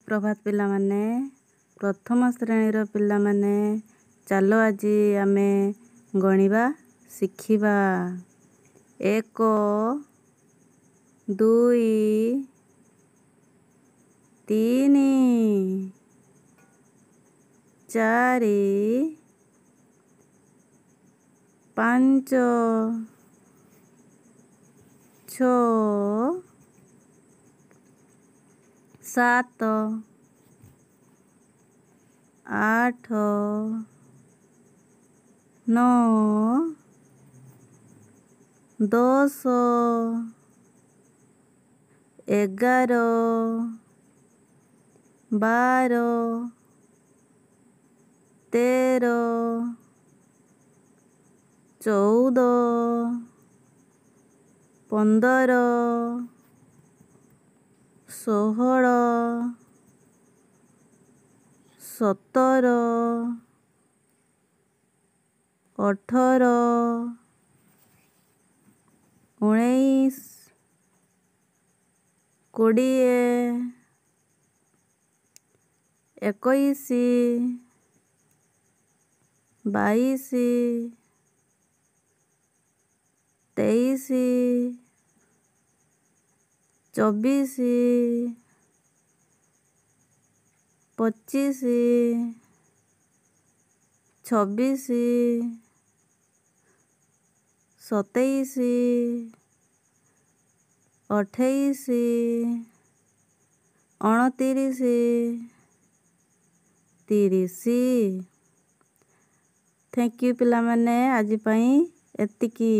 ପ୍ରଭାତ ପିଲାମାନେ, ପ୍ରଥମ ଶ୍ରେଣୀର ପିଲାମାନେ, ଚାଲ ଆଜି ଆମେ ଗଣିବା ଶିଖିବା। 1, 2, 3, 4, 5, 6, 7, 8, 9, 10, 11, 12, 13, 14, 15, 16, 17, 18, 19, 20, 21, 22, 23, 24, 25, 26, 27, 28, 29, 30। Thank you ପିଲାମାନେ, ଆଜି ପାଇଁ ଏତିକି।